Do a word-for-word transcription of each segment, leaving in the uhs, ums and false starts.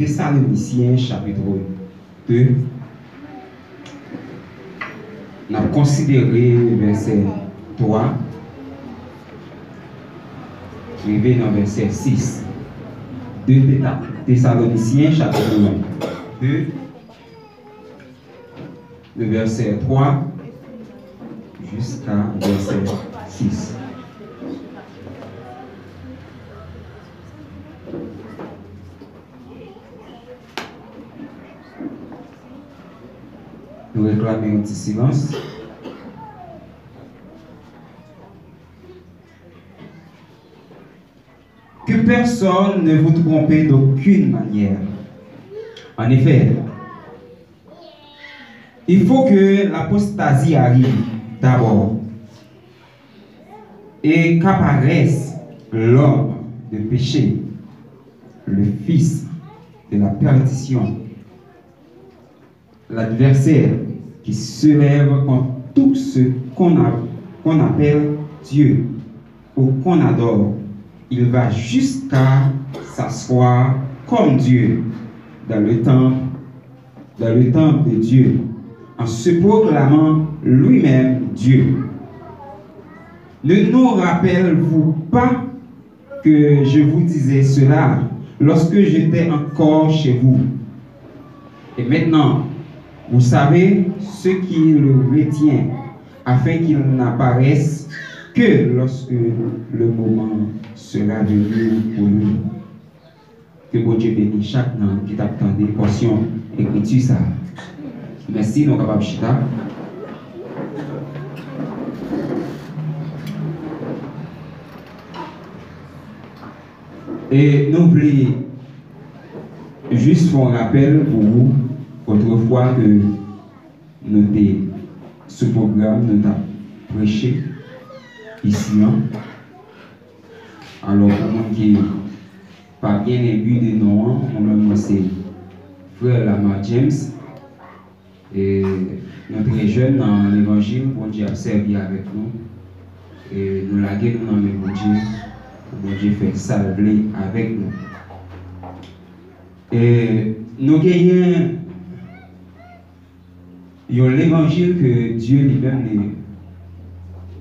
Tesalonisyen chapit de, n ap konsidere vèsè twa rive nan vèsè sis. De Teta-, Tesalonisyen chapit de, de vèsè twa jiska vèsè sis. Nou reklame yon ti silans. Que personne ne vous trompe d'aucune manière. En effet, il faut que l'apostasie arrive d'abord et qu'apparaisse l'homme de péché, le fils de la perdition, l'adversaire qui se lève contre tout ce qu'on a-, qu'on appelle Dieu ou qu'on adore. Il va jusqu'à s'asseoir comme Dieu dans le temple, dans le temple de Dieu, en se proclamant lui-même Dieu. Ne nous rappelez-vous pas que je vous disais cela lorsque j'étais encore chez vous? Et maintenant, vous savez ce qui le retient, afin qu'il n'apparaisse que lorsque le moment sera venu pour lui. Ke Bondye beni chak nan ki t ap tande pòsyon ekriti sa a. Mèsi, nou kapab chita. E nou vle jis fè yon rapèl pou ou, otrefwa ke nou te sou pwogram, nou t ap preche isi an. Alò, pou moun ki pa byen enbi de non an, mwen menm mwen se frè Lamar James. E nou trè jèn nan levanjil, Bondye ap sèvi avèk nou. E nou lage nou nan men Bondye, pou Bondye fè sa l vle avèk nou. E nou genyen yon levanjil ke Dye li menm li,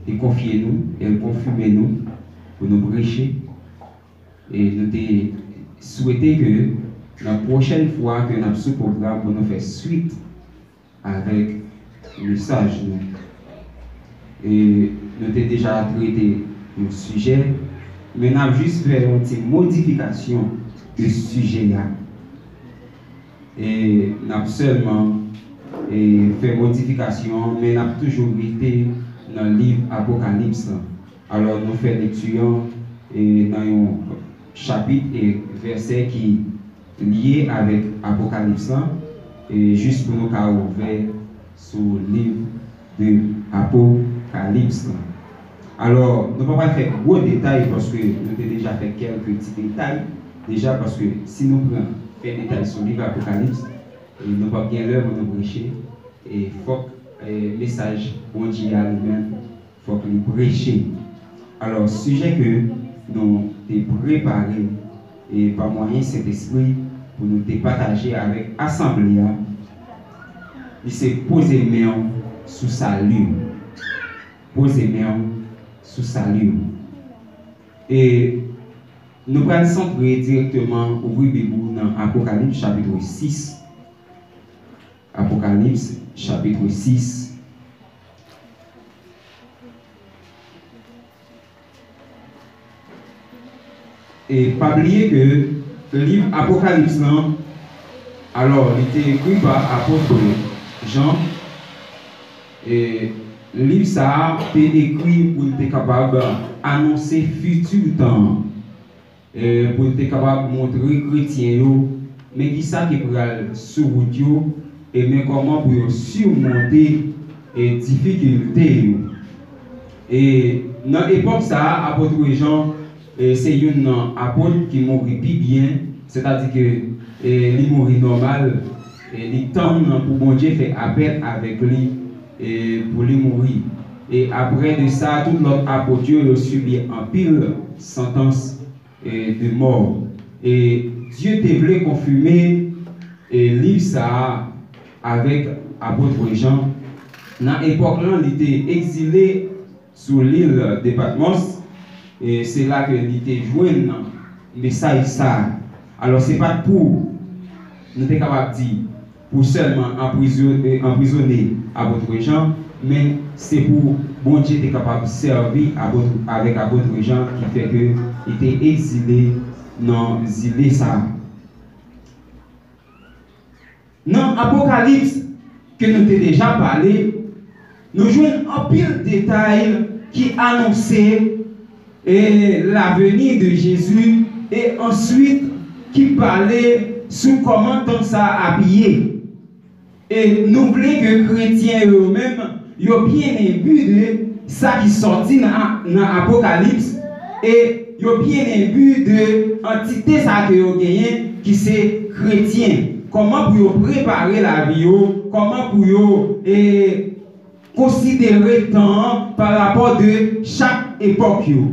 li konfye nou, e l konfime nou pou nou preche. E nou te swete ke nan pwochèn fwa ke n ap sou pwogram pou nou fè swit avèk mesaj nou. E nou te deja trete yon sijè, men n ap jis fè yon ti modifikasyon de sijè a. E n ap sèlman, e, fè modifikasyon, men n ap toujou rete nan liv Apokalips lan. Alò, nou fè lekti an, e, nan yon chapit e vèsè ki lye avèk Apokalips lan, e, jis pou nou ka ouvè sou liv de Apokalips lan. Alò, nou pa pral fè gwo detay, paske nou te deja fè kèlke ti detay deja, paske si nou pran fè detay sou liv Apokalips, e nou p ap gen lè pou nou preche, e fòk, e mesaj Bondye a li menm, fòk li preche. Alò, sijè ke nou te prepare, e pa mwayen Sentespri pou nou te pataje avèk asanble a, li se poze men w sou sali w. Poze men w sou sali w. E nou pral santre dirèkteman, ouvri Bib ou nan Apokalips chapit sis. Apokalips chapit sis. E pa bliye ke liv Apokalips lan, alò, li te ekri pa apot Jan. E liv sa a te ekri pou l te kapab anonse fiti tan an. E pou l te kapab montre kretyen yo, men kisa ki pral sou wout yo, e men kòman pou yo simonte, e difikilte yo. E nan epòk sa a, apot Jan, e se youn nan apot ki mouri pi byen, sètadi ke, e li mouri nòmal, e li tann pou Bondye fè apèl avèk li, e pou li mouri. E apre de sa, tout lòt apot yo, yo sibi anpil santans, e de mò. E Bondye te vle konfime, e, liv sa a avèk apot Jan. Nan epòk lan, li te egzile sou lil de Patmòs, e se la ke li te jwenn mesaj sa a. Alò, se pa t pou, nou te kapab di, pou sèlman anprizo-, e, anprizone apot Jan, men se pou Bondye te kapab sèvi apot, avèk apot Jan, ki fè ke li te egzile nan zile sa a. Nan Apokalips ke nou te deja pale, nou jwenn anpil detay ki anonse, e, laveni de Jezi, e answit ki pale sou kòman tanp sa a ap ye. E nou vle ke kretyen yo menm, yo byen enbi de sa ki sòti nan, nan Apokalips, e yo byen enbi de antite sa ke yo genyen, ki se kretyen. Kòman pou yo prepare lavi yo, kòman pou yo, e, konsidere tan an pa rapò de chak epòk yo.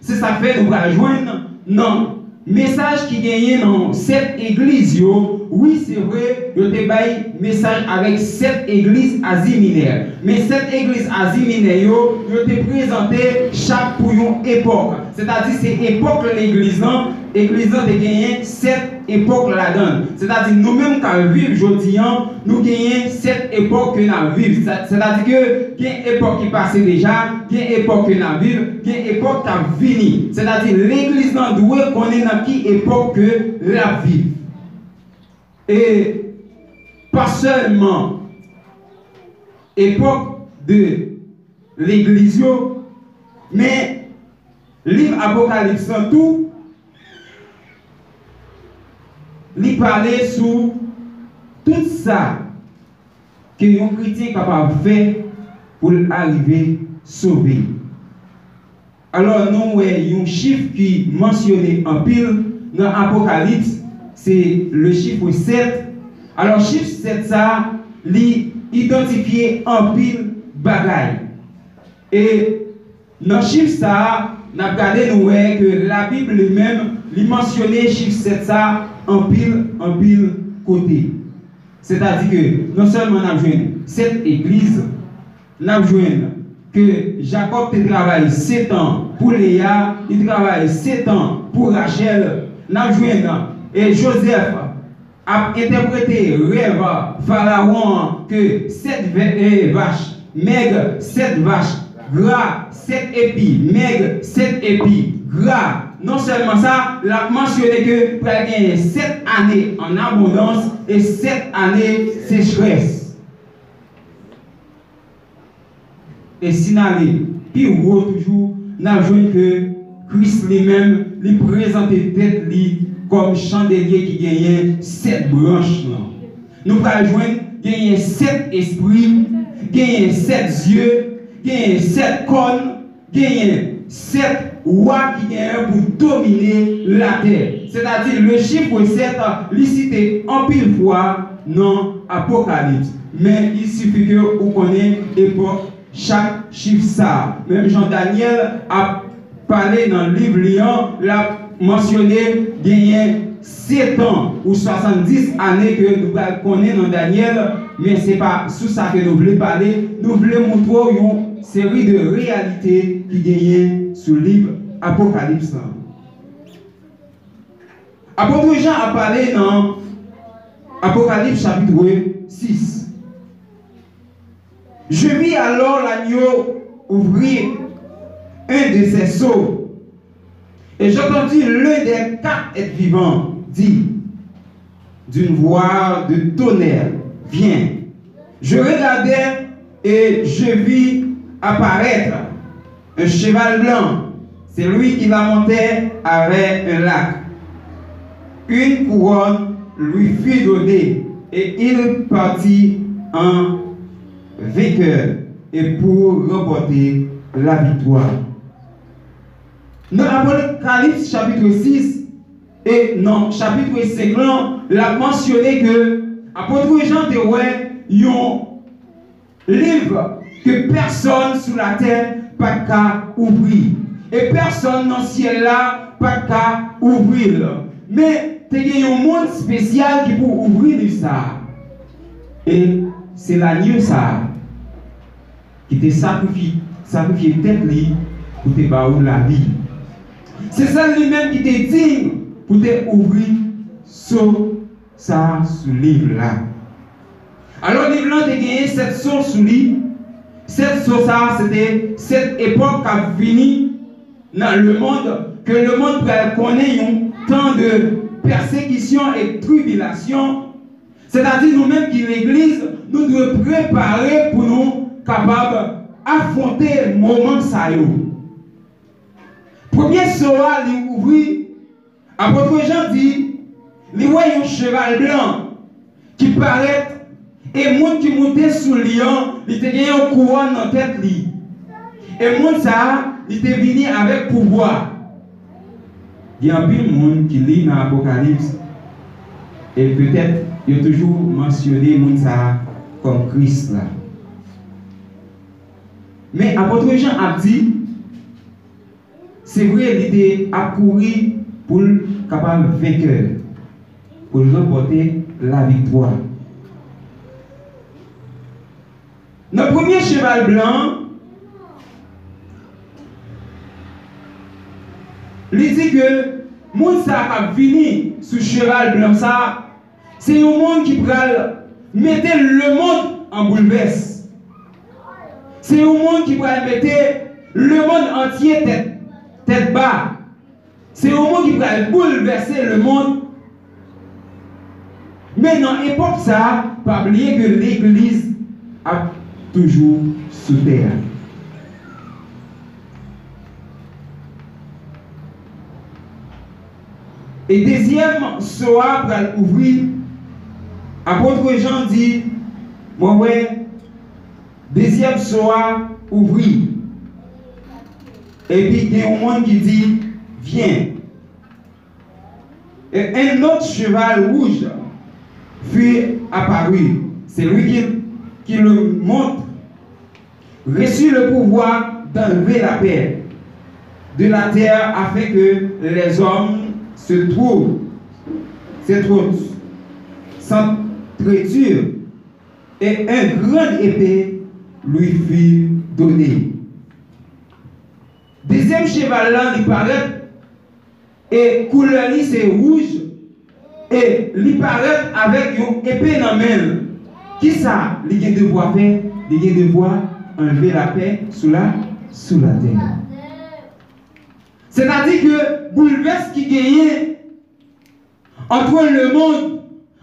Se sa k fè nou pral jwenn nan mesaj ki genyen nan sèt egliz yo. Wi, se vre, yo te bay mesaj avèk sèt egliz Azi Minè. Men sèt egliz Azi Minè yo, yo te prezante chak pou yon epòk. Sètadi, se epòk legliz lan, egliz lan te genyen sèt epòk ladan l. Sètadi, nou menm k ap viv jodi an, nou genyen sèt epòk ke n ap viv. Sè-, sètadi ke gen epòk ki pase deja, gen epòk ke n ap viv, gen epòk k ap vini. Sètadi, legliz lan dwe konnen nan ki epòk ke l ap viv. E pa sèlman epòk de legliz yo, men liv Apokalips lan tou, li pale sou tout sa ke yon kretyen kapab fè pou l arive sove. Alò, nou wè yon chif ki mansyone anpil nan Apokalips, se le chiffre sèt. Alò, chif sèt sa a, li idantifye anpil bagay. E nan chif sa a, n ap gade, nou wè ke Labib li menm, li mansyone chif sèt sa a anpil, anpil kote. Sètadi ke non sèlman n ap jwenn sèt egliz, n ap jwenn ke Jakòb te travay sèt an pou Leya, li travay sèt an pou Rachèl. N ap jwenn, e, Jozèf ap entèprete rèv Farawon an ke sèt vè-, e, vach mèg, sèt vach gra, sèt epi mèg, sèt epi gra. Non sèlman sa, l ap mansyone ke pral genyen sèt ane ann abondans e sèt ane sechrès. E si n ale pi wo toujou, n ap jwenn ke Kris li menm, li prezante tèt li kòm chandelye ki genyen sèt branch lan. Nou pral jwenn genyen sèt espri, genyen sèt zye, genyen sèt kòn, genyen sèt wa ki genyen pou domine latè. Sètadi, le chiffre sèt, li site anpil fwa nan Apokalips. Men, il suffit ke ou konnen epòk chak chif sa a. Menm jan Danyèl ap pale nan liv li an, l ap mansyone genyen sèt an ou swasanndis ane ke nou pral konnen nan Danyèl, men se pa sou sa ke nou vle pale. Nou vle montre w yon seri de reyalite ki genyen sou liv Apokalips lan. Apot Jan ap pale nan Apocalypse chapitre six. Je vis alors l'agneau ouvrir un de ses sceaux, et j'entendis l'un des quatre êtres vivants dire d'une voix de tonnerre, viens. Je regardai et je vis apparaître un cheval blanc. Celui qui la montait avait un lac. Une couronne lui fut donnée et il partit en vainqueur et pour remporter la victoire. Nan Apokalips chapitre six e nan chapitre cinq lan, l ap mansyone ke apot Jan te wè yon liv ke pèsonn sou latè pa t ka ouvri. E pèsonn nan syèl la pa t ka ouvri l. Men, te gen yon moun espesyal ki pou ouvri liv sa a. E se lanyo sa a ki te sakrifye, sakrifye tèt li pou te ba ou lavi. Se sèl li menm ki te diy pou te ouvri so sa a sou liv la. Alò, liv lan te genyen sèt so sou li. Sèt so sa a, se te sèt epòk k ap vini nan lemonn, ke lemonn pral konnen yon tan de pèsekisyon e tribilasyon. Sètadi, nou menm ki legliz, nou dwe prepare pou nou kapab afwonte moman sa yo. Premye so a li ouvri, apot Jan di, li wè yon cheval blan ki parèt, e moun ki moute sou li an, li te gen yon kouwòn nan tèt li. E moun sa a, li te vini avèk pouvwa. Gen anpil moun ki li nan Apokalips, e petèt yo toujou mansyone moun sa a kòm Kris la. Men apot Jan ap di, se vre, li te ap kouri pou l kapab venkè, pou l ranpòte laviktwa. Nan premye cheval blan an, li di ke moun sa a k ap vini sou cheval blan sa a, se yon moun ki pral mete lemonn an boulvès. Se yon moun ki pral mete lemonn antye tèt, tèt ba. Se yon moun ki pral boulvèse lemonn. Men nan epòk sa a, pa bliye ke legliz ap toujou sou tè a. E dezyèm so a pral ouvri. Apot Jan di, mwen wè dezyèm so a ouvri. Epi gen yon moun ki di, vyen. Et un autre cheval rouge fut apparu. Celui qui, qui le monte reçut le pouvoir d'enlever la paix de la terre afin que les hommes se trouvent, se trouvent, s'entretuent, et une grande épée lui fut donnée. Dezyèm cheval la, li parèt, e koulè li se wouj, e li parèt avèk yon epe nan men l. Kisa li gen devwa fè? Li gen devwa anlve lapè sou la, sou latè. Sètadi ke boulvès ki genyen ant lemonn,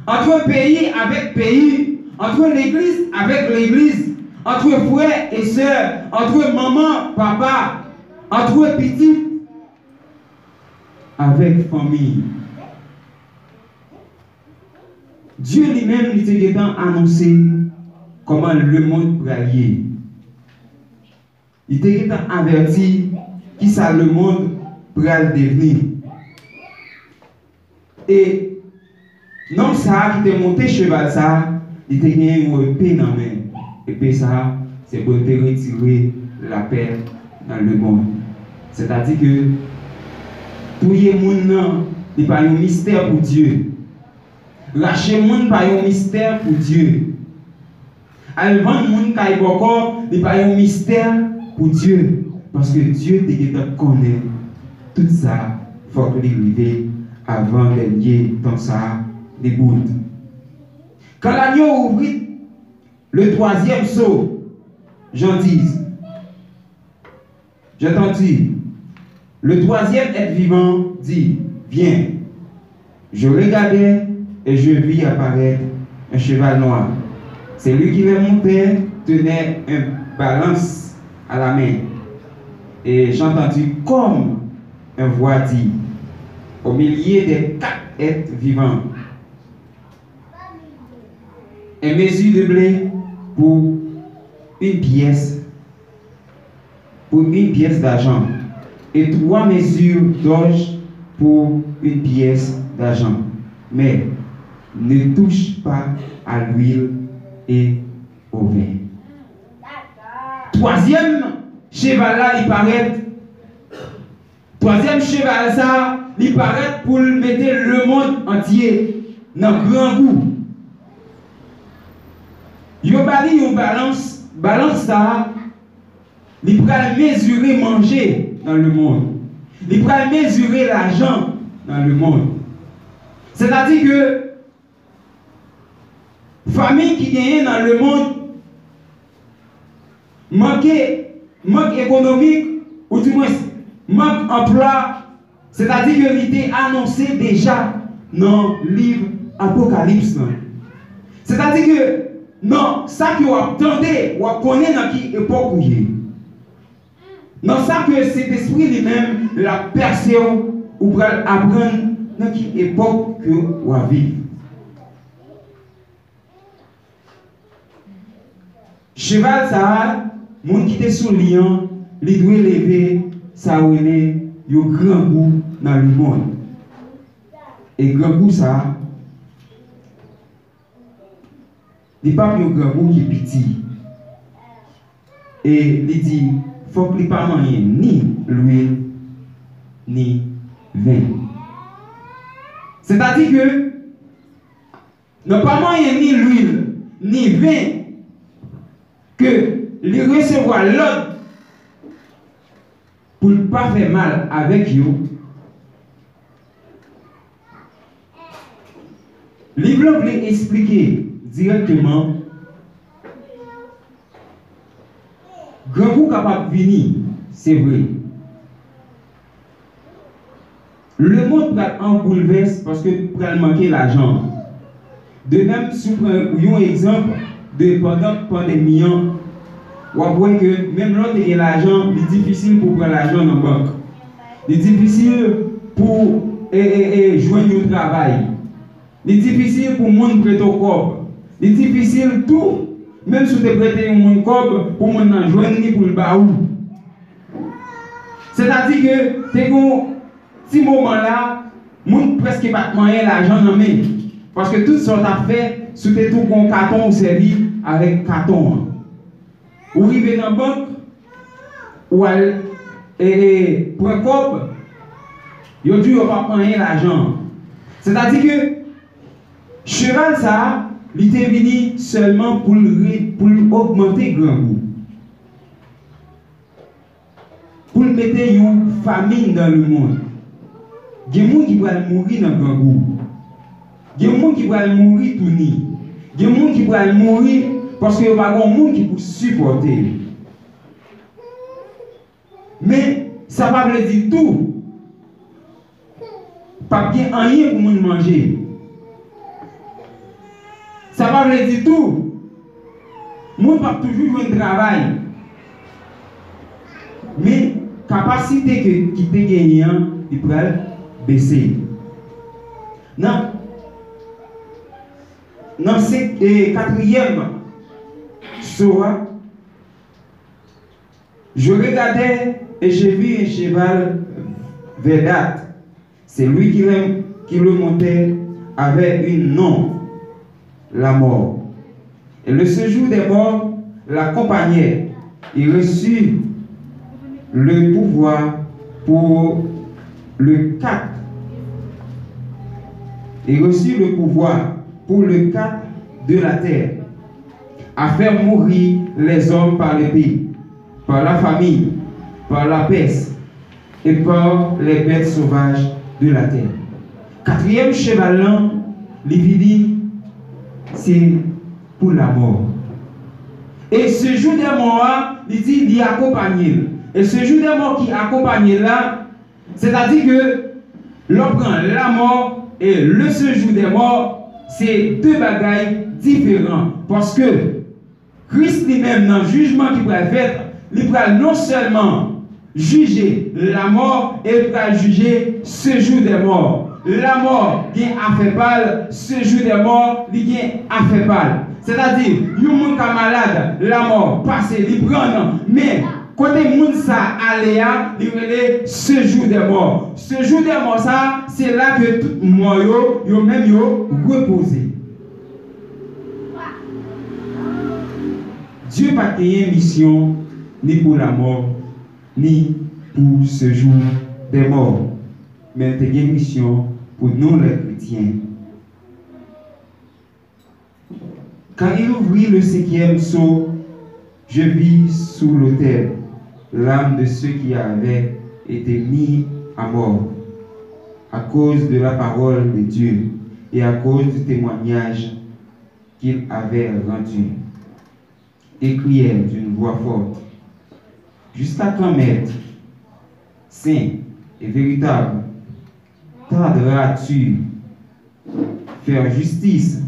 ant peyi avèk peyi, ant legliz avèk legliz, ant frè e sè, ant manman, papa, ant pitit avèk fanmi. Dye li menm, li te gentan anonse kòman lemonn pral ye. Li te gentan avèti kisa lemonn pral devni. E nonm sa a ki te monte cheval sa a, li te gen yon epe nan men l. Epe sa a, se pou l te retire lapè nan lemonn. Sètadi ke touye moun nan, li pa yon mistè pou Dye. Rache moun pa yon mistè pou Dye. Al vann moun kay bòkò, li pa yon mistè pou Dye, paske Dye te gentan konnen tout sa, fòk li rive avan dènye tan sa li bout. Quand l'agneau ouvrit le troisième sceau, Jean dix, j'entendis le troisième être vivant dire, viens. Je regardai et je vis apparaître un cheval noir. Celui qui le montait tenait une balance à la main. Et j'entendis comme une voix dire, au milieu des quatre êtres vivants, une mesure de blé pour une pièce, pour une pièce d'argent, et trois mesures d'orge pour une pièce d'argent. Mais ne touche pas à l'huile et au vin. Twazyèm cheval la, li parèt. Twazyèm cheval sa, Li parèt pou l mete lemonn antye nan grangou. Yo ba li yon balans, balans sa a, li pral mezire manje nan lemonn. Li pral mezire lajan nan lemonn. Sètadi ke famin ki genyen nan lemonn, manke, mank ekonomik, oudimwens mank anplwa, sètadi ke li te anonse deja nan liv Apokalips lan. Sètadi ke nan sa ke w ap tande, w ap konnen nan ki epòk ou ye. Nan sa ke Sentespri li menm l ap pèse w, ou pral aprann nan ki epòk ke w ap viv. Cheval sa a, moun ki te sou li an, li dwe leve sa yo rele yon grangou nan lemonn. E grangou sa a, li p ap yon grangou ki piti. E li di, fòk li pa manyen ni lwil, ni ven. Sètadi ke nan pa manyen ni lwil, ni ven, ke li resevwa lòd pou l pa fè mal avèk yo. Liv lan vle eksplike dirèkteman, grangou kapab vini, se vre. Lemonn pral an boulvès paske pral manke lajan. De menm, si w pran yon egzanp de pandan pandemi an, w ap wè ke menm lè w te gen lajan, li difisil pou w pran lajan nan bank. Li difisil pou w, e, e, e, jwenn yon travay. Li difisil pou moun prete w kòb. Li difisil tou, menm si w te prete yon moun kòb, pou moun nan jwenn li pou l ba ou. Sètadi ke te gen yon ti moman la, moun prèske pa t manyen lajan nan men. Paske tout sa w t ap fè, si w te tou gen yon katon, ou sèvi avèk katon an. Ou rive nan bank, ou al, e, e, pran kòb, yo di w yo p ap manyen lajan an. Sètadi ke cheval sa a, li te vini sèlman pou l re-, pou l ogmante grangou. Pou l mete yon famin nan lemonn. Gen moun ki pral mouri nan grangou. Gen moun ki pral mouri touni. Gen moun ki pral mouri paske yo pa gen moun ki pou sipòte yo. Men, sa pa vle di tou p ap gen anyen pou moun manje. Sa pa vle di tou, moun p ap toujou jwenn travay. Men, kapasite ke, ki te genyen an, li pral bese. Nan, nan senk, e, katriyèm so a, Je regardai et je vis un cheval verdâtre. Celui qui le, qui le montait avait un nom, la mort. Et le séjour des morts l'accompagnait. Il reçut le pouvoir pour le quatre. Il reçut le pouvoir pour le quatre de la terre, à faire mourir les hommes par l'épée, par la famine, par la peste et par les bêtes sauvages de la terre. Katriyèm cheval lan, li vini, se pou lamò. E sejou dè mò a, li di, li akonpanye l. E sejou dè mò ki akonpanye l la, sètadi ke lè w pran lamò e le séjour des morts, se de bagay diferan. Paske Kris li menm, nan jijman ki pral fèt, li pral non sèlman jije lamò, e li pral jije sejou dè mò. Lamò gen afè pa l, sejou dè mò, li gen afè pa l. Sètadi, yon moun ka malad, lamò pase, li pran l, men kote moun sa ale a, li rele sejou dè mò. Sejou dè mò sa, se la ke tout mò yo, yo menm yo repoze. Dye pa t genyen misyon ni pou lamò, ni pou sejou dè mò. Men l te gen misyon pou nou lè kretyen. Quand il ouvrit le cinquième sceau, je vis sous l'autel l'âme de ceux qui avaient été mis à mort à cause de la parole de Dieu et à cause du témoignage qu'ils avaient rendu. Et crièrent d'une voix forte: Jusqu'à quand, Maître saint et véritable, tarderas-tu faire justice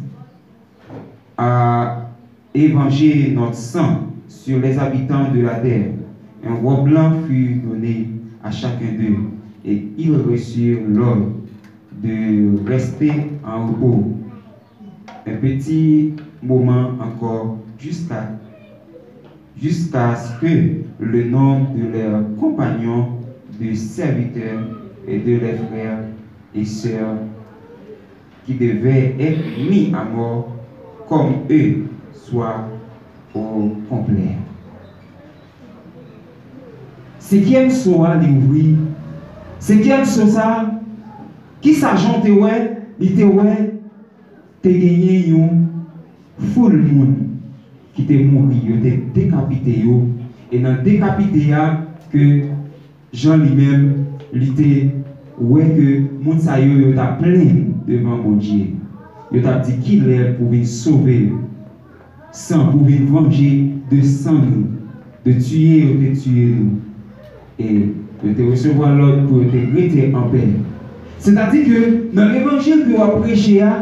à et venger notre sang sur les habitants de la terre? Un roi blanc fut donné à chacun d'eux, et ils reçurent l'ordre de rester en repos un petit moment encore jusqu'à jusqu'à ce que le nombre de leurs compagnons, de serviteurs et de leurs frères et sœurs qui devaient être mis à mort comme eux soit au complet. Senkyèm sceau a, li ouvri. Senkyèm sceau sa, kisa Jan te wè? Li te wè te genyen yon foul moun ki te mouri, yo te dekapite yo. E nan dekapite a, ke Jan li menm, li te wè ke moun sa yo, yo t ap plenn devan Bondye. Yo t ap di: "Kilè pou vin sove yo?" San, pou vin vanje de san nou, de tiye yo te tiye nou. E yo te resevwa lòd pou yo te rete anpè. Sètadi ke nan levanjil ke w ap preche a,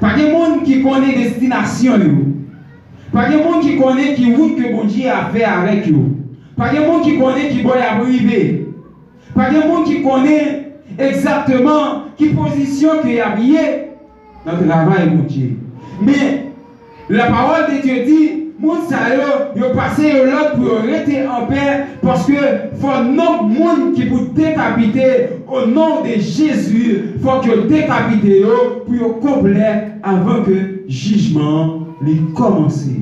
pa gen moun ki konnen destinasyon yo. Pa gen moun ki konnen ki wout ke Bondye ap fè avèk yo. Pa gen moun ki konnen ki bò y ap rive. Pa gen moun ki konnen egzakteman ki pozisyon ke y ap ye nan travay Bondye. Men, la parole de Dieu di, moun sa yo, yo pase yo lòd pou yo rete anpè, paske fò nonb moun ki pou dekapite, o non de Jezi, fòk yo dekapite yo pou yo konplè avan ke jijman an li kòmanse.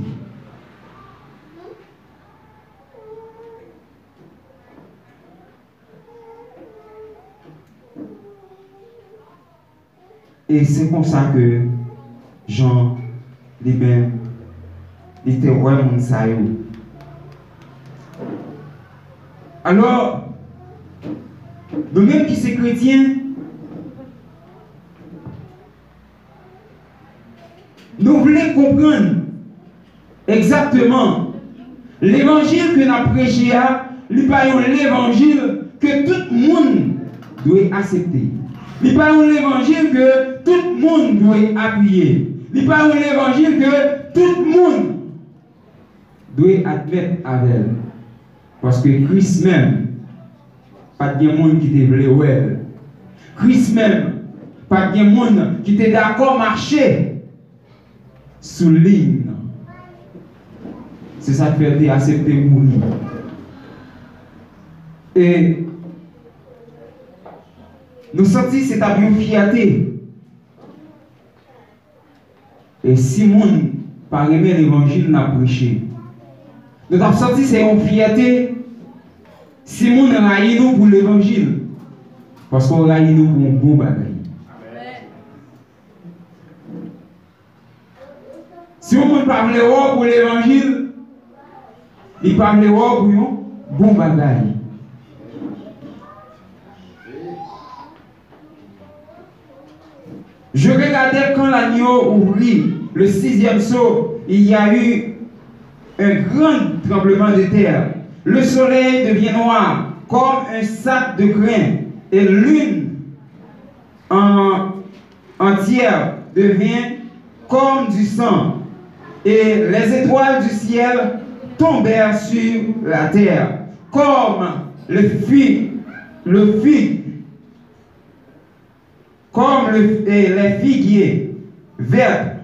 E se konsa ke Jan li menm, li te wè moun sa yo. Alò, nou menm ki se kretyen, nou vle konprann egzakteman levanjil ke n ap preche a, li pa yon levanjil ke tout moun dwe aksepte. Li pa yon levanjil ke tout moun dwe apiye. Li pa yon levanjil ke tout moun dwe admèt avè l. Paske Kris menm, pa t gen moun ki te vle wè l. Kris menm, pa t gen moun ki te dakò mache sou liy nan. Se sa k fè l te aksepte mouri. E nou santi se t ap yon fyète. E si moun pa renmen levanjil n ap preche, nou t ap santi se yon fyète si moun rayi nou pou levanjil, paske w rayi nou pou yon bon bagay. Si yon moun pa vle wè w pou levanjil, li pa vle wè w pou yon bon bagay. Je regardais quand l'agneau ouvrit le sixième sceau, il y a eu un grand tremblement de terre. Le soleil devient noir comme un sac de grain, et lune en- entière devient comme du sang, et les étoiles du ciel tombèrent sur la terre, comme le fi- le fig- comme le- et les figuiers verts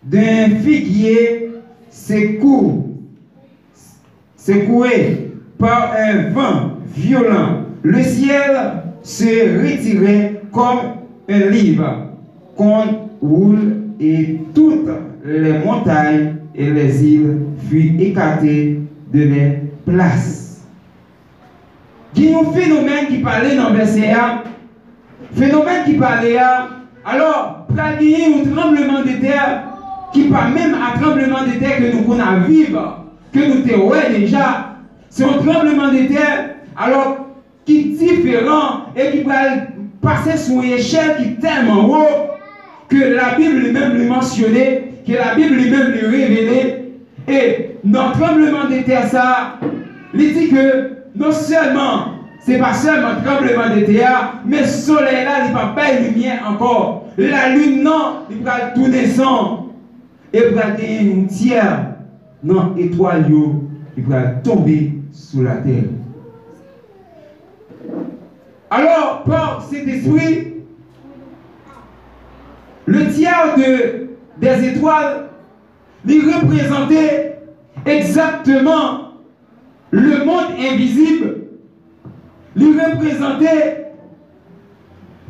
d'un figuier secou- secoué par un vent violent. Le ciel se retirait comme un livre qu'on roule, et toutes les montagnes et les îles furent écartées de leur place. Gen yon fenomèn ki pale nan vèsè a. Fenomèn ki pale a, alò, pral genyen yon tranblemanntè ki pa menm a tranblemanntè ke nou konn ap viv, ke nou te wè deja. Se yon tranblemanntè, alò, ki diferan e ki pral pase sou yon echèl ki tèlman wo ke Labib li menm li mansyone, ke Labib li menm li revele. E nan tranblemanntè sa a, li di ke non sèlman se pa sèlman tranblemanntè a, men solèy la li p ap bay limyè ankò. Lalin nan li pral tounen san. E pral genyen yon tyè nan etwal yo ki pral tonbe sou latè. Alò, pa Sentespri, le tiers de, des étoiles, li reprezante egzakteman lemonn envizib, li reprezante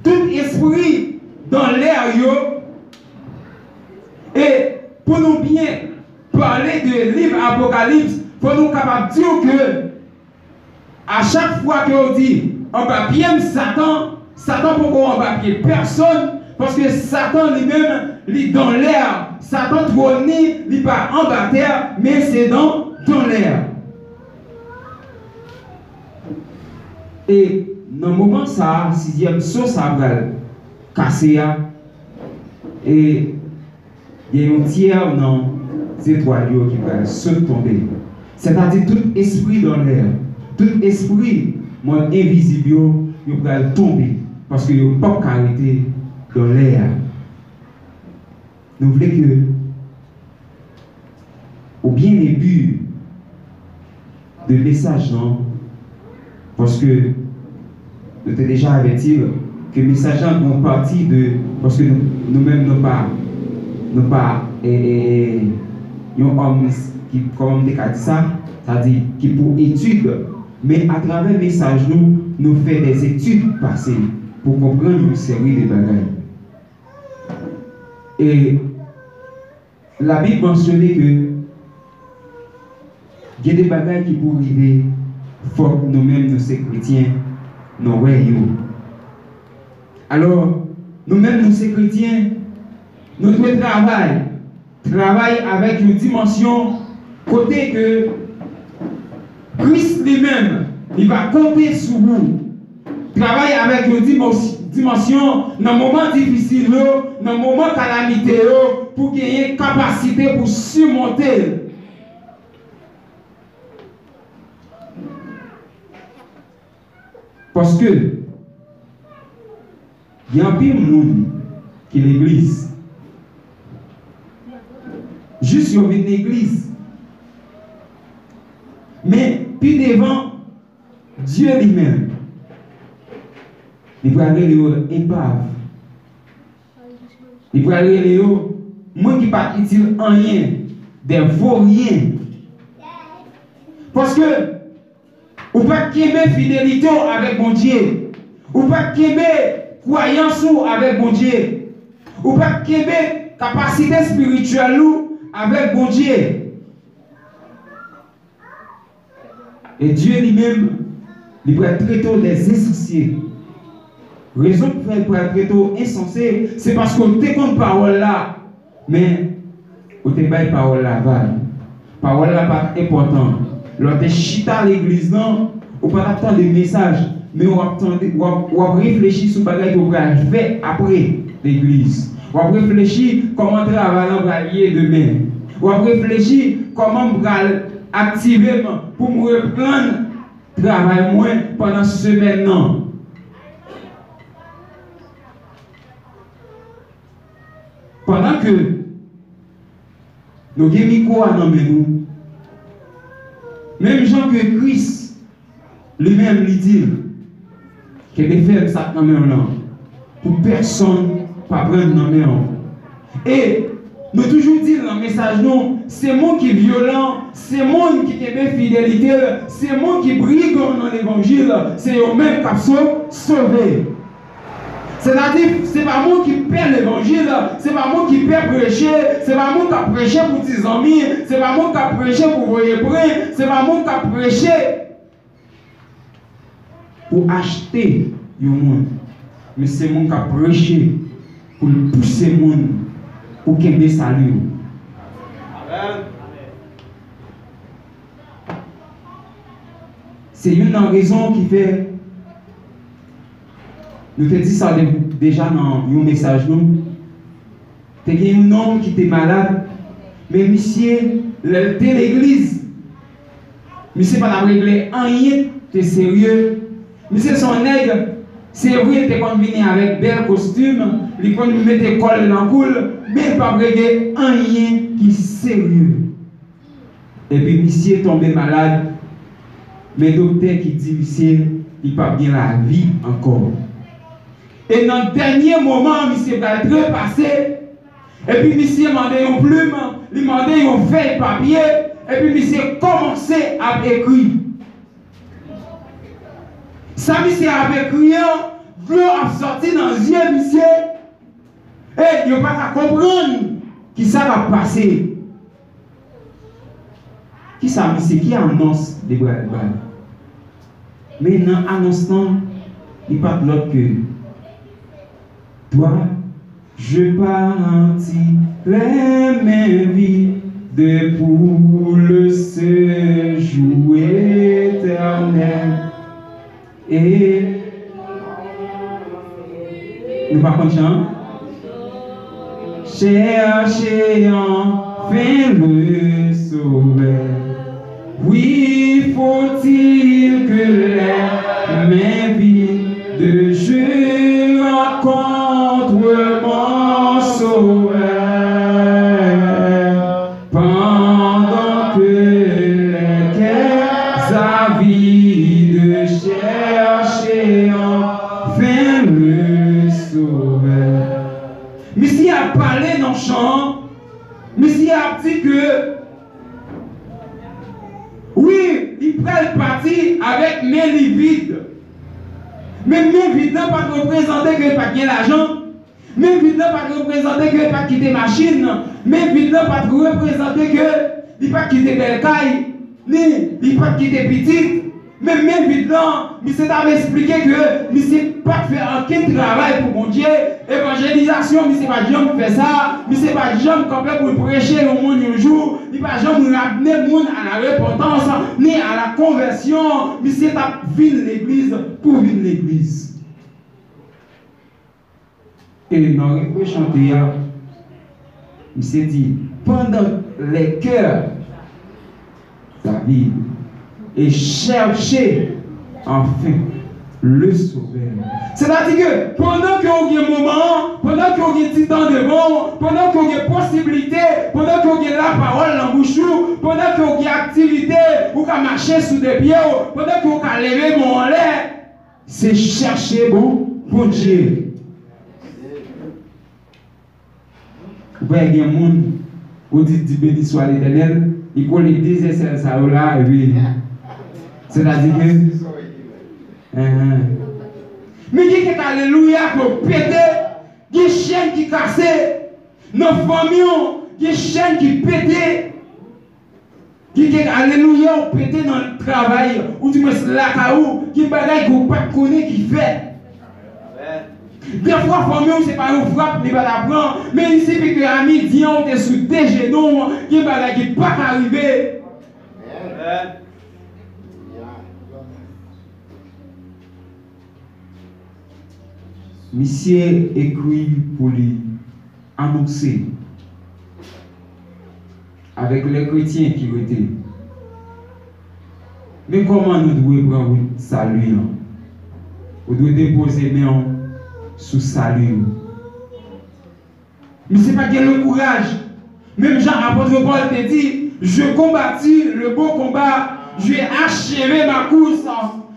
tout espri dan lè yo. E pou nou byen pale de liv Apokalips, fò nou kapab di w ke a chak fwa ke w di anba pye m Satan, Satan poko anba pye pèsonn, paske Satan li menm, li dan lè. Satan twòn li, li pa anba tè, men se dan, dan lè. E nan moman sa a, sizyèm so sa a pral kase a, e gen yon tyè nan zetwal yo ki pral sot tonbe. Sètadi tout espri dan lè, tout espri mond envizib yo, yo pral tonbe, paske yo p ap ka rete dan lè a. Nou vle ke ou byen epi de mesaj lan, paske nou te deja avèti ke mesaj lan gon pati de, paske nou, nou menm nou pa, nou pa, e, e, e, yon òm ki, kòman m te ka di sa, sa di ki pou etid, men atravè mesaj nou, nou fè de etid pase pou konprann yon seri de bagay. E Labib mansyone ke gen de bagay ki pou rive, fòk nou menm nou se kretyen, nou wè yo. Alò, nou menm nou se kretyen, nou dwe travay, travay avèk yon dimansyon kote ke Kris li menm, li va konte sou ou. Travay avèk yon dimos-, dimansyon nan moman difisil yo, nan moman kalamite yo, pou genyen kapasite pou simonte l. Paske gen anpil moun ki legliz. Jis yo vin legliz. Men pi devan, Dye li menm, li pral rele yo epav. Li pral rele yo moun ki pa t itil anyen, de voryen. Paske ou pa t kenbe fidelite w avèk Bondye. Ou pa t kenbe kwayans ou avèk Bondye. Ou pa t kenbe kapasite espirityèl ou avèk Bondye. E Dye li menm, li pral trete w de ensanse. Rezon k fè l pral trete w ensanse, se paske w te konn pawòl la, men ou te bay pawòl la vag. Pawòl la pa t enpòtan. Lè w te chita legliz lan, ou pa t ap tande mesaj, men w ap tande, w ap, w ap reflechi sou bagay ke w pral fè apre legliz. W ap reflechi kòman travay lan pral ye demen. W ap reflechi kòman m pral aktive m pou m reprann travay mwen pandan semèn nan. Pandan ke nou gen mikwo a nan men nou, menm jan ke Kris li menm li di l, kenbe fèm sa k nan men w lan, pou pèsonn pa pran l nan men w. E nou toujou di l nan mesaj nou, se moun ki vyolan, se moun ki kenbe fidelite l, se moun ki brigan nan levanjil, se yo menm k ap so-, sove. Sètadi, se pa moun ki pè levanjil, se pa moun ki pè preche, se pa moun k ap preche pou ti zanmi, se pa moun k ap preche pou voye pran, se pa moun k ap preche pou achte yon moun, men se moun k ap preche pou l pouse moun pou kenbe sali w. Se youn nan rezon ki fè nou te di sa de- deja nan yon mesaj nou. Te gen yon nonm ki te malad, men misye, lè l te legliz, misye pa t ap regle anyen ki te serye. Misye se yon nèg, se vre, li te konn vini avèk bèl kostim, li konn mete kòl nan kou l, men li p ap regle anyen ki serye. Epi misye tonbe malad, men doktè ki di misye li p ap gen lavi ankò. E nan dènye moman, misye pral trepase, epi misye mande yon plim, li mande yon fèy papye, epi misye kòmanse ap ekri. Sa misye ap ekri an, dlo ap sòti nan zye misye, e yo pa ka konprann kisa k ap pase. Kisa misye, ki anons li pral bay? Men nan anons lan, li pa t lòt ke, Toi, je partis les mains vides pour le séjour éternel. E nou pa konn chan? Cherchez enfin le Sauveur. Oui, faut-il que les mains vides je rencontre mon Sauveur. Pendant que les cœurs avides cherchent enfin le Sauveur. Misye ap pale nan chan an. Misye ap di ke, wi, li pral pati avèk men li vid. Men men vid lan pa t reprezante ke li pa t gen lajan. Men vid lan pa t reprezante ke li pa t kite machin. Men vid lan pa t reprezante ke li pa t kite bèl kay, ni li pa t kite pitit. Men men vid lan, misye t ap esplike ke misye pa t fè okenn travay pou Bondye. Evanjelizasyon, misye pa t janm fè sa. Misye pa t janm kanpe pou l preche yon moun yon jou. Li pa janm ramne moun a la repantans, ni a la konvèsyon. Misye t ap vin legliz pou vin legliz. E nan refren chante a, misye di, pendant les cœurs avides et cherchez enfin le Sauveur. Sètadi ke pandan ke w gen moman an, pandan ke w gen ti tan devan w, pandan ke w gen posiblite, pandan ke w gen lapawòl nan bouch ou, pandan ke w gen aktivite, ou ka mache sou de pye w, pandan ke w ka leve men w anlè, se chèche bon Bondye. Ou pa gen moun, ou di, di, Béni soit l'Éternel, li kole de zèsèl sa yo la, epi, sètadi ke, enhen. Men gen kèk alelouya ke w pete, gen chèn ki kase, nan fanmi w, gen chèn ki pete. Gen kèk alelouya ou pete nan travay, oudimwens lakay ou, gen bagay ke ou pa t konnen ki fèt. Dèfwa fanmi w se pa yon frap li pa ta pran, men il suffit ke a midi an ou te sou de jenou w, gen bagay ki pa ka rive. Misye ekri pou li anonse avèk lè kretyen ki rete. Men kòman nou dwe pran wout sali an. Ou dwe depoze men w sou sali w. Misye pa t gen le kouraj. Menm jan apot Pòl te di, J'ai combattu le bon combat, j'ai achevé ma course,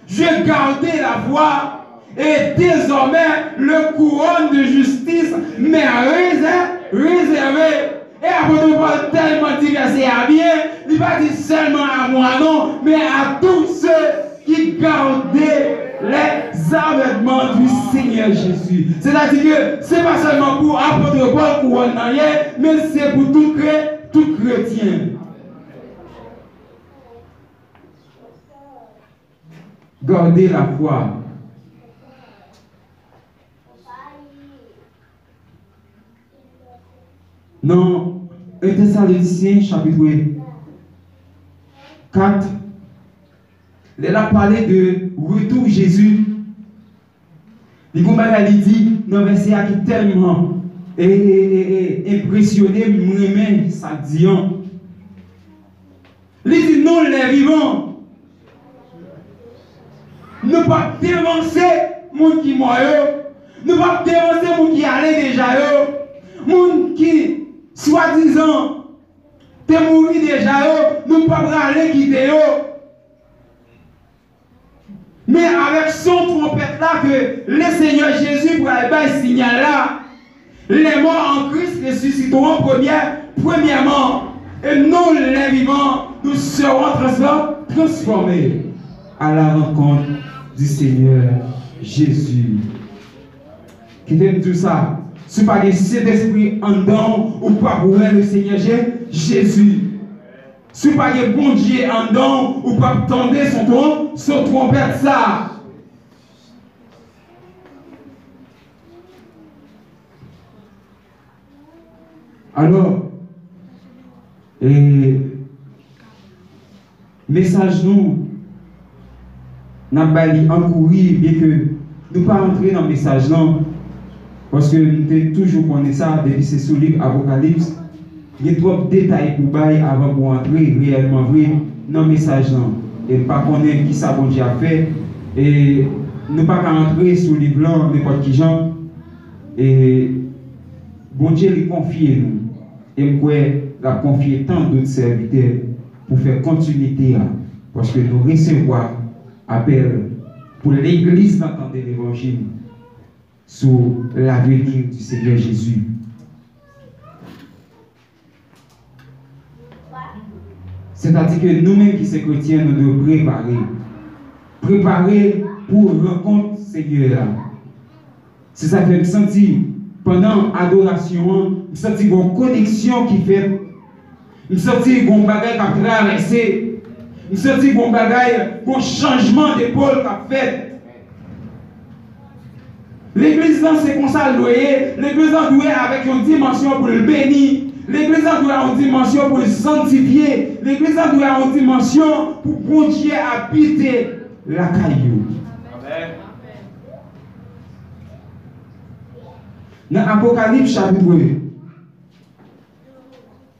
j'ai gardé la foi, et désormais le couronne de justice m'est réser- réservé. E apot Pòl tèlman di vèsè a byen, li pa di sèlman a mwa non, men a tous ceux qui gardent les avètman du Seigneur Jésus. Sètadi ke se pa sèlman pou apot Pòl kouwòn nan ye, men se pou tout kre- tout kretyen. Garder la foi. Nan en Tesalonisyen chapit kat, lè l ap pale de retou Jezi, li gon bagay li di nan vèsè a ki tèlman e, e, e, e, enpresyone m, m renmen sa l di an. Li di, nou lè vivan, nou p ap devanse moun ki mò yo, nou p ap devanse moun ki ale deja yo, moun ki swadizan te mouri deja yo, nou p ap rale kite yo. Men avèk son twonpèt la ke le Senyè Jezi pral bay siyal la, les morts en Christ ressusciteront première, premièrement, et nous, les vivants, nous serons transfor-, transformés à la rencontre du Seigneur Jésus. Kite m di w sa, si w pa gen Sentespri anndan w, ou p ap wè le Senyè Je-, Jezi. Si w pa gen Bondye anndan w, ou p ap tande son twon-, son twonpèt sa. Alò, e, mesaj nou, n ap bay li an kouri, byenke nou pa antre nan mesaj lan, paske nou te toujou konnen sa, depi se sou liv Apokalips, gen twòp detay pou bay avan pou antre reyèlman vre nan mesaj lan. E m pa konnen kisa Bondye ap fè, e nou pa ka antre sou liv lan nenpòt ki jan, e Bondye li konfye nou, e m kwè l ap konfye tan dòt sèvitè pou fè kontinite a, paske nou resevwa apèl pou legliz lan tande levanjil sur la venue du Seigneur Jésus. Sètadi ke nou menm ki se kretyen, nou dwe prepare. Prepare pou rankont Senyè a. Se sa k fè m santi, pandan adorasyon an, m santi gon koneksyon ki fèt. M santi gon bagay k ap travèse. M santi gon bagay, gon chanjman depòl k ap fèt. Legliz lan se konsa l dwe ye. Legliz lan dwe avèk yon dimansyon pou l beni. Legliz lan dwe a yon dimansyon pou l sanntifye. Legliz lan dwe a yon dimansyon pou Bondye abite lakay yo. Amèn. Nan Apokalips chapit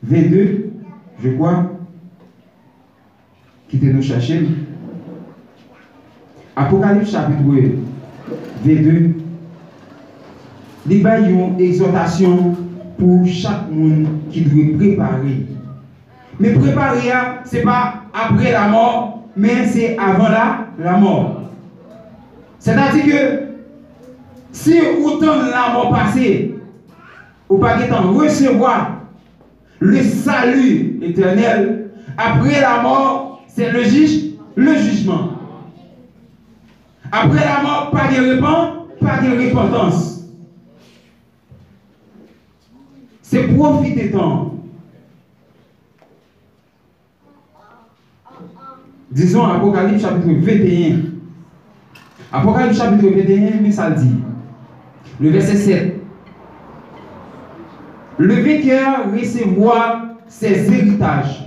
vennde, je crois, kite nou chache l. Apokalips chapit vennde, li bay yon egzòtasyon pou chak moun ki dwe prepare. Men prepare a, se pa apre lamò, men se avan la, lamò. Sètadi ke si ou tann lamò pase, ou pa gentan resevwa le salut éternel, après la mort, c'est le juge, le jugement. Après la mort, pa gen repan-, pa gen repantans. Se pwofite tan. Dizon Apokalips chapit venteyen. Apokalips chapit venteyen, men sa l di. Le verset sept. Le vainqueur recevra ses héritages.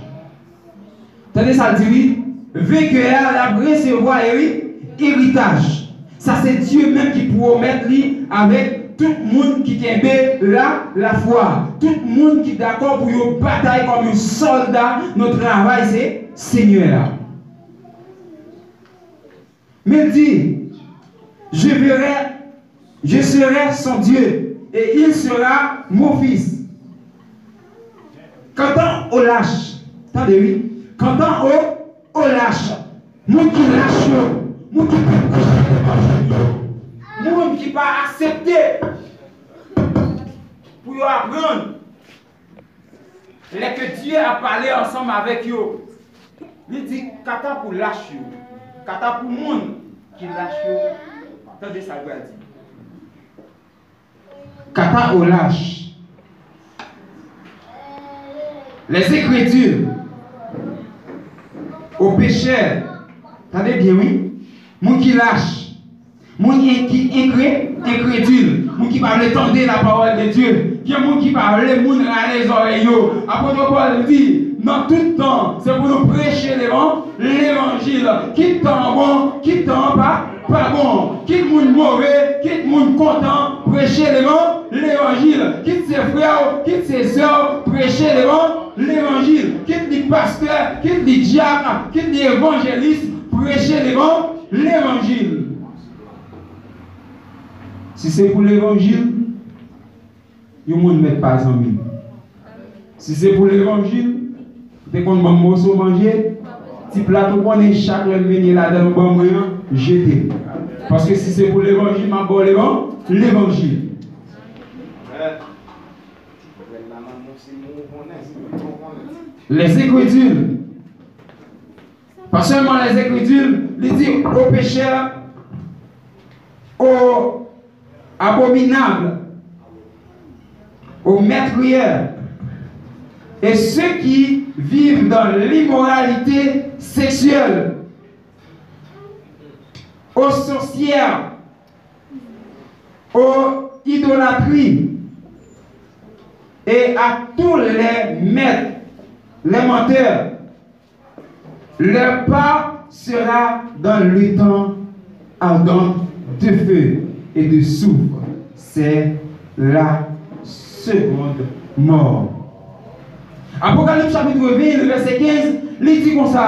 Tande sa l di, wi. Venkè a, l ap resevwa eri-, eritaj. Sa se Dye menm ki pwomèt li avèk tout moun ki kenbe la, lafwa. Tout moun ki dakò pou yo batay kòm yon sòlda nan travay se Senyè a. Men l di, je verrai, je serai son Dieu, et il sera mon fils. Quant aux lâches, tande wi, quant aux, aux lâches, moun ki lach yo, moun ki pa preche levanjil yo, moun ki pa aksepte pou yo aprann, lè ke Dye ap pale ansanm avèk yo, li di, kanta pou lach yo, kanta pou moun ki lach yo, tande sa l pral di. Kanta aux lâches, les incrédules, aux pécheurs, tande byen wi, moun ki lach, moun ki enkrè-, enkredil, moun ki pa vle tande la parole de Dieu, Gen moun ki pa vle moun rale zòrèy yo. Apot Pòl di, nan tout tan, se pou nou preche levan-, levanjil. Kit tan an bon, kit tan an pa, pa bon. Kit moun move, kit moun kontan, preche levan-, levanjil. Kit se frè w, kit se sè w, preche levan-, levanjil. Kit li pastè, kit li dyak, kit li evanjelis, preche levan-, levanjil. Si se pou levanjil, yon moun mèt pa zanmi. Si se pou levanjil, ou te konn ban m moso manje, ti plat ou konnen chak lè m vini ladan l ou ban mwen an, jete l. Paske si se pou levanjil, m ap ba w levan-, levanjil. Les Écritures. Pas seulement les Écritures, li di aux pécheurs, aux abominables, aux meurtriers, et ceux qui vivent dans l'immoralité sexuelle, aux sorcières, aux idolâtries, et à tous les maîtres, les menteurs. Leur part sera dans l'étang ardent de feu et de soufre. C'est la seconde mort. Apokalips chapit ven, vèsè kenz, li di konsa,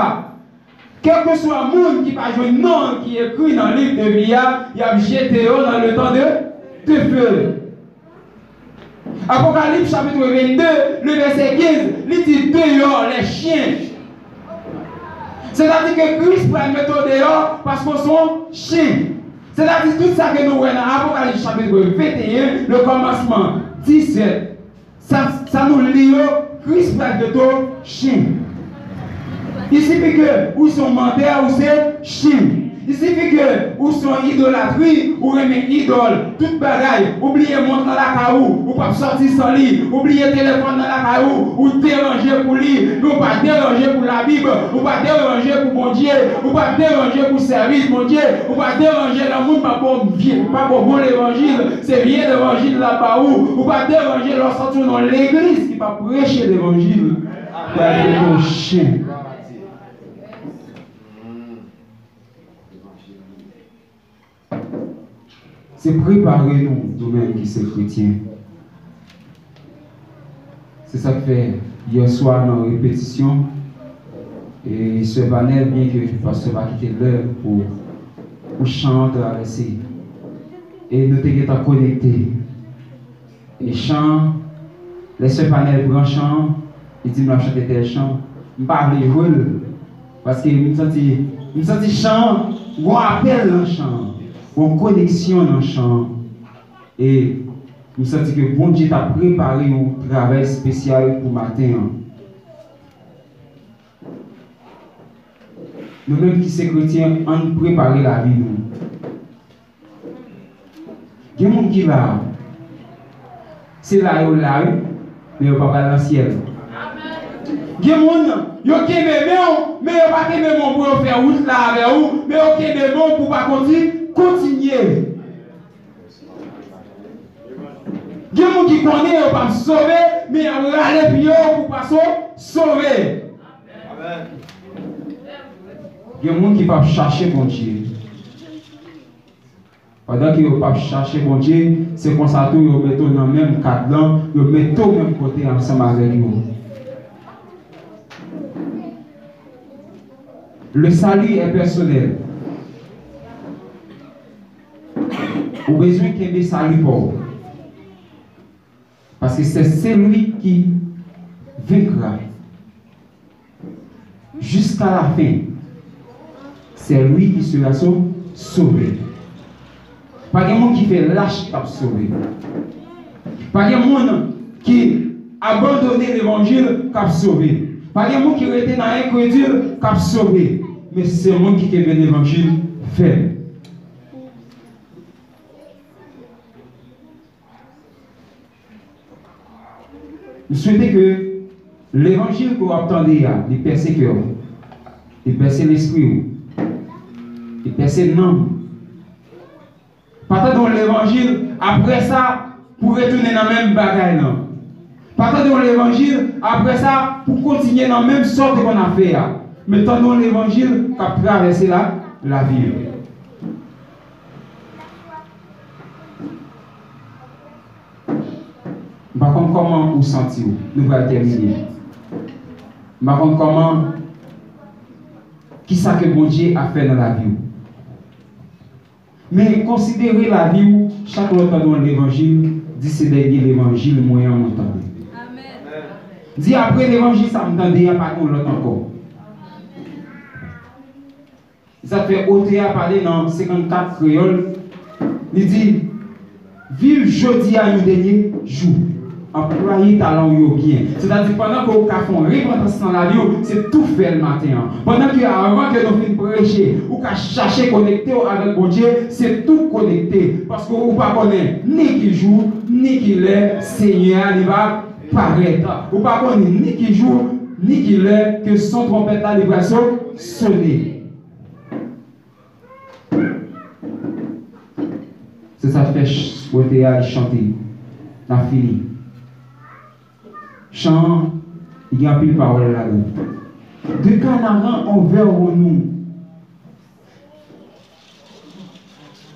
kèlkeswa moun ki pa jwenn non l ki ekri nan liv de vi a, y ap jete yo nan letan de, de feu. Apokalips chapit vennde, le vèsè kenz, li di, dehors les chiens. Sètadi ke Kris pral mete w deyò paske w se yon chen. Sètadi tout sa ke nou wè nan Apokalips chapit venteyen, le kòmansman disèt, sa, sa nou li yo, Kris pral mete w chen. Il suffit que ou se yon mantè, ou se chen. Il suffit que ou se yon idolatri, ou renmen idòl, tout bagay, ou bliye mont lan lakay ou, ou p ap sòti san li, ou bliye telefòn nan lakay ou, ou deranje pou li, men ou pa deranje pou Labib, ou pa deranje pou Bondye, ou pa deranje pou sèvis Bondye, ou pa deranje nan moun pa bon vye, pa bon, bon levanjil, se vye levanjil la ba ou, ou pa deranje lè w sòti nan legliz ki pa preche levanjil, pral mete w chen. Se prepare nou, nou menm ki se kretyen. Se sa k fè, yè swa nan repetisyon, e sè Vanel, byenke pastè pa kite lè pou, pou chan an travèse, e nou te gentan konekte. E chan an, lè sè Vanel pran chan an, li di m l ap chante tèl chan. M pa vle jwe l, paske m santi, m santi chan an, gon apèl nan chan an, gon koneksyon nan chan an. E m santi ke Bondye t ap prepare yon travay espesyal pou maten an. Nou menm ki se kretyen, ann prepare lavi nou. Gen moun ki la, se la yo la, wi, men yo pa pral nan syèl. Gen moun, yo kenbe men w, men yo pa kenbe men w pou yo fè wout la avè ou, men yo kenbe men w pou w pa konti-, kontinye. Gen moun ki konnen yo p ap sove, men y ap rale pye yo pou pa so-, sove. Gen moun ki p ap chache Bondye. Pandan ke yo p ap chache Bondye, se konsa tou yo mete w nan menm kad lan, yo mete w menm kote ansanm avèk yo. Le salut est personnel. Ou bezwen kenbe sali pa w. Parce que c'est celui qui vaincra jusqu'à la fin, c'est lui qui sera sau-, sauvé. Pa gen moun ki fè lach k ap sove. Pa gen moun ki abandone levanjil k ap sove. Pa gen moun ki rete nan enkredil k ap sove. Men se moun ki kenbe levanjil fèm. M swete ke levanjil ke w ap tande a, li pèse kè w, li pèse lespri w, li pèse nanm ou. Pa tande yon levanjil, apre sa, pou retounen nan menm bagay lan. Pa tande yon levanjil, apre sa, pou kontinye nan menm sa w te konn ap fè a. Men tande yon levanjil k ap travèse la, lavi w. M pa konn kòman ou santi w. Nou pral tèmine. M pa konn kòman, kisa ke Bondye ap fè nan lavi w. Men konsidere lavi w, chak lè w tande yon levanjil, di se dènye levanjil mwen an mwen tande. Di apre levanjil sa m tande a, pa gen yon lòt ankò. Se sa k fè otè a pale nan senkannkat kreyòl, li di, viv jodi a yon dènye jou. Anplwaye talan w yo byen. Sètadi, pandan ke w ka fè yon repantans nan lavi w, se tou fè l maten an. Pandan ke avan ke nou fin preche, ou ka chache konekte w avèk Bondye, se tou konekte. Paske ou pa konnen ni ki jou, ni ki lè Senyè a li va parèt. Ou pa konnen ni ki jou, ni ki lè ke son twonpèt la li pral so-, sone. Se sa k fè ch-, otè a li chante. N ap fini. Chan an, li gen anpil pawòl ladan l. De Kanaran anvè nou.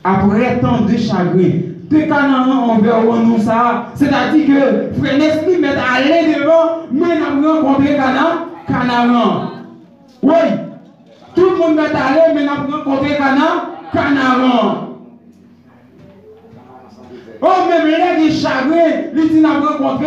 Après tant de chagrin. De Kanaran anvè nou sa. Sètadi ke Frè Nesly mèt ale devan, men n ap rankontre Kana-, Kanaran. Wi. Tout moun mèt ale, men n ap rankontre Kana-, Kanaran. O, menm lè gen chagren, li di n ap rankontre.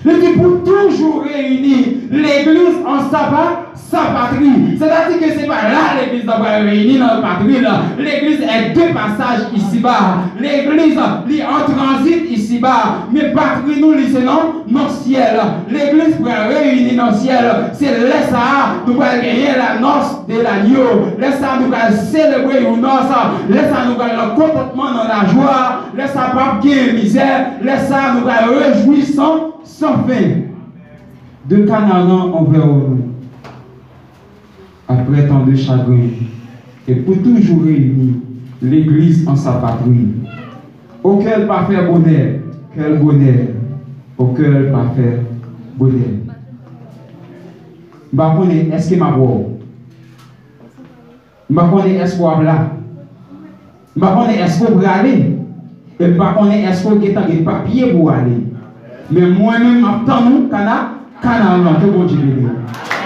Li di pou toujou reyini, legliz an sa pa-, sa patri. Sètadi ke se pa la legliz la pral reyini nan patri la. Legliz est de passage ici-bas. Legliz, li an tranzit isiba, men patri nou, li se nan, nan syèl. Legliz pral reyini nan syèl. Se lè sa a, nou pral genyen la noce de l'agneau. Lè sa a, nou pral selebre yon nòs. Lè sa a, nou pral nan kontantman, nan lajwa. Lè sa a, p ap gen mizè. Lè sa a, nou pral rejwi san, san fen. De Kanaran anvè nou. Après tant de chagrin, et pour toujours réunis, l'église en sa patrie. Au cœur parfait bonheur, quel bonheur, au cœur parfait bonheur. M pa konnen èske m ap wè w. M pa konnen èske w ap la. M pa konnen èske w prale. E m pa konnen èske w gentan gen papye pou w ale. Men mwen menm, m ap tann ou, Kana-, Kanaran, ke Bondye beni w.